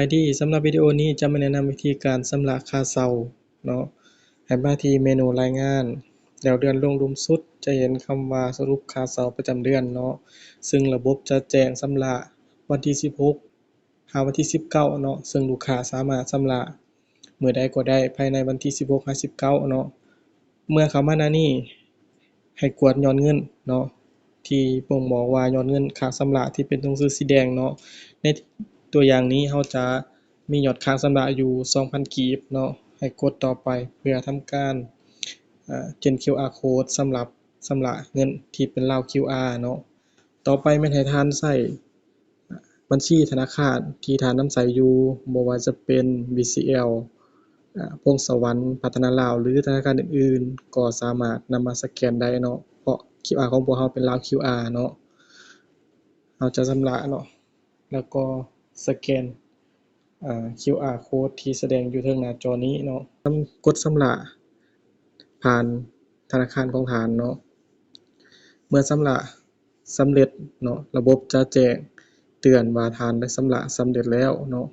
ສະບາຍດີ, ສຳລັບວິດີໂອນີ້ຈະມາແນະນຳວິທີການຊຳລະຄ່າເຊົ່າເນາະ. ໃຫ້ມາທີ່ເມນູລາຍງານ ແລ້ວເລື່ອນລົງລຸ່ມສຸດ ຈະເຫັນຄຳວ່າສະຫຼຸບຄ່າເຊົ່າປະຈຳເດືອນເນາະ, ເຊິ່ງລະບົບຈະແຈ້ງຊຳລະວັນທີສິບຫົກ ຫາວັນທີສິບເກົ້າເນາະ, ເຊິ່ງລູກຄ້າສາມາດຊຳລະມື້ໃດກໍໄດ້ພາຍໃນວັນທີສິບຫົກຫາສິບເກົ້າເນາະ. ເມື່ອເຂົ້າມາໜ້ານີ້ ໃຫ້ກວດຍອດເງິນເນາະ ທີ່ບົ່ງບອກວ່າຍອດເງິນຄ້າງຊຳລະທີ່ເປັນຕົວໜັງສືສີແດງເນາະ. ໃນຕົວຢ່າງນີ້ເຮົາຈະມີຍອດຄ້າງຊຳລະຢູ່ສອງພັນກີບເນາະ. ໃຫ້ກົດຕໍ່ໄປເພື່ອທຳການ ອາ Scan QR Code ສຳລັບຊຳລະເງິນທີ່ເປັນລາວ QR ເນາະ. ຕໍ່ໄປແມ່ນໃຫ້ທ່ານໃຊ້ ບັນຊີທະນາຄານທີ່ທ່ານນຳໃຊ້ຢູ່, ບໍ່ວ່າຈະເປັນ BCL ອາ ພົງສະຫວັນ ພັດທະນາລາວ ຫຼື ທະນາຄານອື່ນໆ ກໍສາມາດນຳມາສະແກນໄດ້ເນາະ, ເພາະ QR ຂອງພວກເຮົາເປັນລາວ QR ເນາະ. ເຮົາຈະຊຳລະເນາະ ແລ້ວກໍສະແກນ ອາ QR Code ທີ່ສະແດງຢູ່ເທິງໜ້າຈໍນີ້ເນາະ. ກົດຊຳລະຜ່ານທະນາຄານຂອງທ່ານເນາະ. ເມື່ອຊຳລະສຳເລັດເນາະ, ລະບົບຈະແຈ້ງເຕືອນວ່າທ່ານໄດ້ຊຳລະສຳເລັດແລ້ວເນາະ.